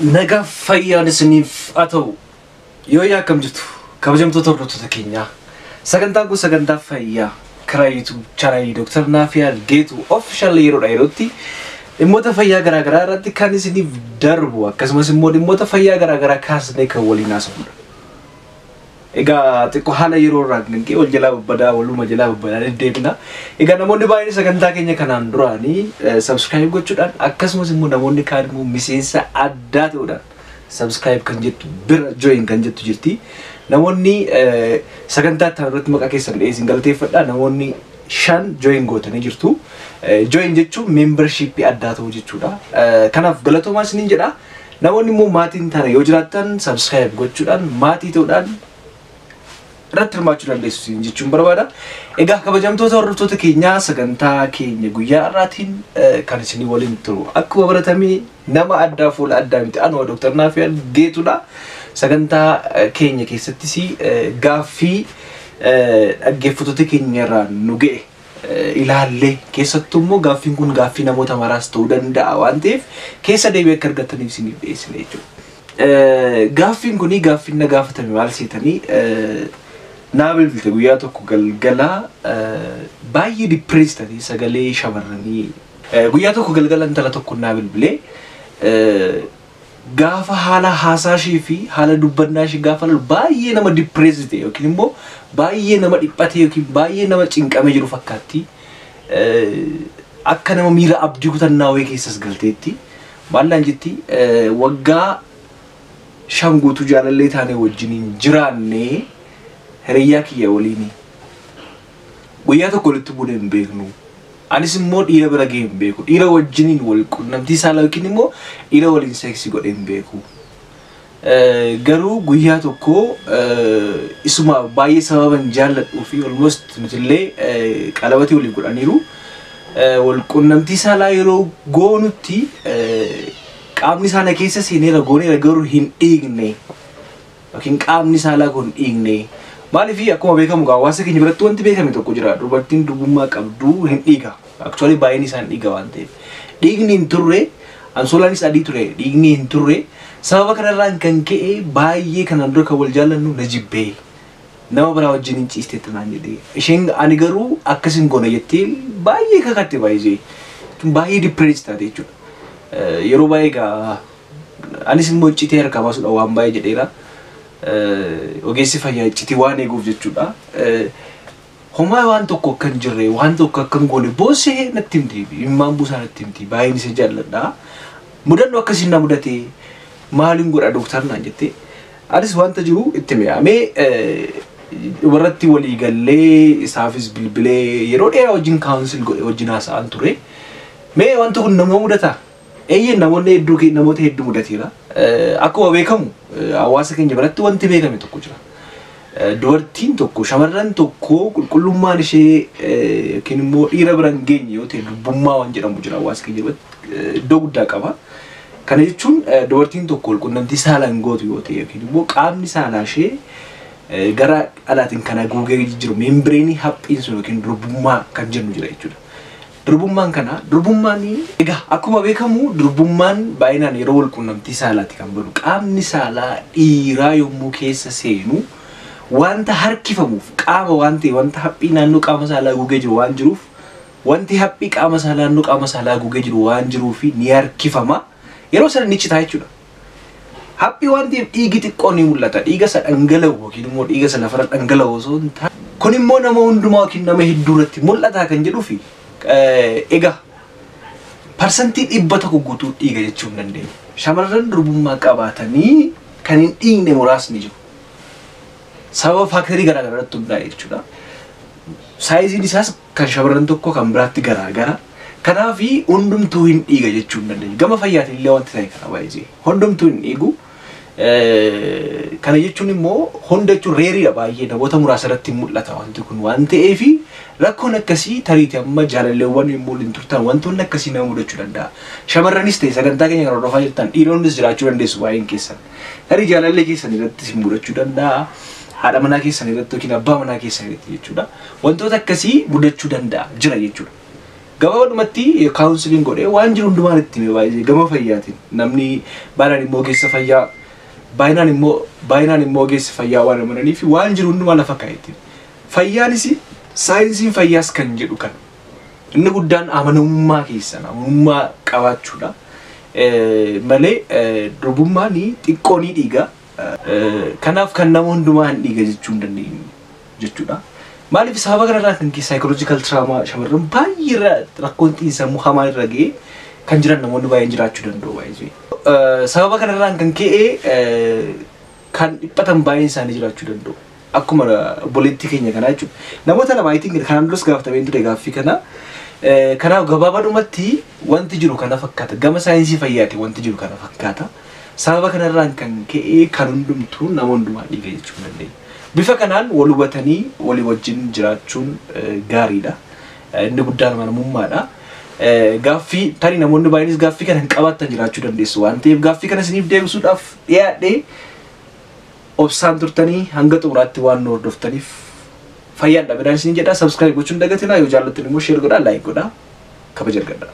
Nagaa fayyaan isiniif haa ta'u. Yoo yaa akkam jirtu kabajamtoota hordoftoota keenyaa. Sagantaan kun sagantaa fayyaa karaa YouTube chaanaalii Dr. Naafiyaal Geetuu Official yeroodha yerootti dhimmoota fayyaa garaagaraa irratti kan isiniif darbu akkasumas immoo dhimmoota fayyaa garaagaraa kaasnee kan waliin haasofnudha. Egaa xiqqoo haala yeroo irraa kan ka'e wal jalaa babbadaa waluma jalaa babbadaa deddeebina. Egaa namoonni baay'een sagantaa keenya kanaan duraanii subscribe gochuudhaan akkasumas immoo namoonni kaan immoo miseensa addaa ta'uudhaan subscribe kan jettu bira join kan jettu jirti. Namoonni sagantaa itti irratti maqaa keessan dhiyeessin galateeffadha. Namoonni 5 join gootanii jirtu. Join jechuun membership addaa ta'uu jechuudha. Kanaaf galatoomaa isiniin jedha. Namoonni immoo maatiin taane yoo jiraattan subscribe gochuudhaan maatii ta'uudhaan irratti hirmaachuu dandeessu isin jechuun barbaada. Egaa kabajamtoota hordoftoota keenyaa sagantaa keenya guyyaa har'aatiin kan isinii waliin turu akkuma baratame nama addaa fuula addaa miti anuma Dr. Naafiyaal Geetudha. Sagantaa keenya keessattis gaaffii dhaggeeffattoota keenya irraa nu ga'e ilaallee keessattuu immoo gaaffiin kun gaaffii namoota maraas ta'uu danda'a waan ta'eef keessa deebii akka argattaniif isiniif dhiyeessine jechuudha. Gaaffiin kuni gaaffiin na gaafatame maal seetanii naa bilbilte guyyaa tokko galgala baay'ee depressed ta'ee sagalee shamarranii guyyaa tokko galgala intala tokko naa bilbilee gaafa haala haasaa ishee fi haala dubbannaa ishee gaafa laalu baay'ee nama depressed ta'e yookiin immoo baay'ee nama dhiphate yookiin baay'ee nama cinqamee jiru fakkaatti. Akka nama miira abdii kutannaa wayii keessas galteetti. Maallaan jetti waggaa 5 guutuu jaalallee taanee wajjiniin jiraannee hiriyyaa kiyya waliin guyyaa tokko walitti buunee hin beeknu. Anis immoo dhiira bira gahee hin beeku. Dhiira wajjiniin wal quunnamtii saalaa yookiin immoo dhiira waliin seeksii godhee hin beeku. Garuu guyyaa tokko isuma baay'ee sababan jaalladhuu fi almost nutillee qalabatii waliin godhaniiru. Wal quunnamtii saalaa yeroo goonutti qaamni saala keessa seeneera gooneera garuu hin dhiigne. Yookiin qaamni saalaa kun hin dhiigne. Maaliif akkuma beekamu hawaasa keenya biratti wanti beekame tokko jira. Dubartiin durbummaa qabdu hin dhiiga. Actually baay'een isaan dhiiga waan ta'eef. Dhiigni hin turre, ansoolaanis adii ture, dhiigni hin turre. Sababa kanarraan kan ka'e baay'ee kanaan dura kan wal jaallannu na jibbee. Nama biraa wajjin hin ciisteetti naan jedhee. Isheen ani garuu akkas hin goone jettee baay'ee kakatte baay'ee. Baay'ee depressed taate jechuudha. Yeroo baay'ee egaa anis immoo iccitii harkaa baasuudhaan waan baay'ee jedheera. Ogeessi fayyaa iccitii waan eeguuf jechuudha. Homaa waan tokko akka hin jirre waan tokko akka hin goone boossee natti himti. Imimmaan buusaa natti himti. Baay'een isa jaalladha. Mudannoo akkasiin na mudate maaliin godha dooktar naan jettee. Anis wanta jiru itti mi'aamee warratti walii gallee isaafis bilbilee yeroo dheeraa wajjin counsel godhe wajjin haasa'an ture. Mee wanti kun nama mudataa? Eeyyeen namoonni hedduu namoota hedduu mudateera. Akkuma beekamu hawaasa keenya biratti wanti beekame tokko jira. Dubartiin tokko shamarran tokko qulqullummaan ishee yookiin immoo dhiira bira hin geenye yoo ta'e durbummaa waan jedhamu jira hawaasa keenya biratti iddoo guddaa qaba. Kana jechuun dubartiin tokko walqunnamtii saalaa hin gootu yoo ta'e yookiin immoo qaamni saalaa ishee gara alaatiin kan haguugee jiru membreenii haphiin sun yookiin durbummaa kan jennu jira jechuudha. Durbummaan kana durbummaan egaa akkuma beekamu durbummaan baay'inaan yeroo walqunnamtii saalaatti kan badu qaamni saalaa dhiiraa yommuu keessa seenu wanta harkifamuuf qaama waan ta'e wanta haphii naannoo qaama saalaa haguugee jiru waan jiruuf wanti haphii qaama saalaa naannoo qaama saalaa haguugee jiru waan jiruuf ni harkifama. Yeroo sana ni citaa jechuudha. Haphii waan ta'eef dhiigi xiqqoo ni mul'ata. Dhiiga isa dhangala'u yookiin immoo dhiiga isa lafarra dhangala'u osoo hin taane kun immoo nama hundumaa yookiin nama hedduu irratti mul'ata kan jedhuufi egaa 100% guutuu dhiiga jechuu hin dandeenyu. Shamarran durbummaa qabaatanii kan hin dhiigne muraasni jiru. Sababa factorii garaagaraa irratti hundaa'e jechuudha. Sizeiin isaas kan shamarran tokko kan biraatti garaagara. Kanaaf hundumtuu hin dhiiga jechuu hin dandeenyu. Gama fayyaatiin illee wanti ta'e kana baay'ee. Hundumtuu hin dhiigu. Kana jechuun immoo hunda jechuun rareiidha baay'ee namoota muraasa irratti mul'ata wanti kun waan ta'eef rakkoon akkasii tariitii amma jaalalleewwan yommuu waliin turtan wantoonni akkasii nama mudachuu danda'a. Shamarranis ta'e sagantaa keenya kan hordofaa jirtan dhiironnis jiraachuu dandeessu baay'een keessan. Tarii jaalallee keessan irratti mudachuu danda'a. Haadha manaa keessan irratti yookiin abbaa manaa keessan irratti jechuudha. Wantoota akkasii mudachuu danda'a jira jechuudha. Gabaabadhumatti counseling godhee waan jiru hundumaan itti hime baay'ee gama fayyaatiin namni baay'inaan immoo ogeessa fayyaa baay'inaan immoo ogeessa fayyaa waan amananiif waan jiru hundumaa lafa kaa'eetiin. Fayyaanis saayinsiin fayyaas kan jedhu kana. Inni guddaan amanamummaa keessan amanamummaa qabaachuudha. Malee durbummaan xiqqoo ni dhiiga. Kanaaf kan nama hundumaa hin dhiiga jechuu hin dandeenyu jechuudha. Maaliif sababa kanarraa kan ka'e psychological trauma shamarran baay'ee irra rakkoon xiinsammuu hamaa irra ga'ee kan jiran namoonni baay'een jiraachuu danda'u baay'ee. Sababa kanarraan kan ka'e kan dhiphatan baay'een isaanii jiraachuu danda'u. Akkuma obboleettii keenya kanaa jechuudha. Namoota lama I think kanaan duras gaafatamee ture gaaffii kana. Kanaaf gabaabadhumatti wanti jiru kana fakkaata. Gama saayinsii fayyaati wanti jiru kana fakkaata. Sababa kanarraan kan ka'e kan hundumtuu nama hundumaa dhiiga jechuu dandeenya. Bifa kanaan wal hubatanii walii wajjin jiraachuun gaariidha. Inni guddaan amanamummaadha. Gaaffii tarii namoonni baay'eenis gaaffii kana hin qabaattan jiraachuu dandeessu waan ta'eef gaaffii kana isiniif deebisuudhaaf dhiyaadhee obsaan turtanii hanga xumuraatti waan nu hordoftaniif fayyaan dhabinaan isin jedha. Subscribe gochuun dagatinaa, yoo jaallattan immoo share godhaa, like godhaa, kabaja argadhaa.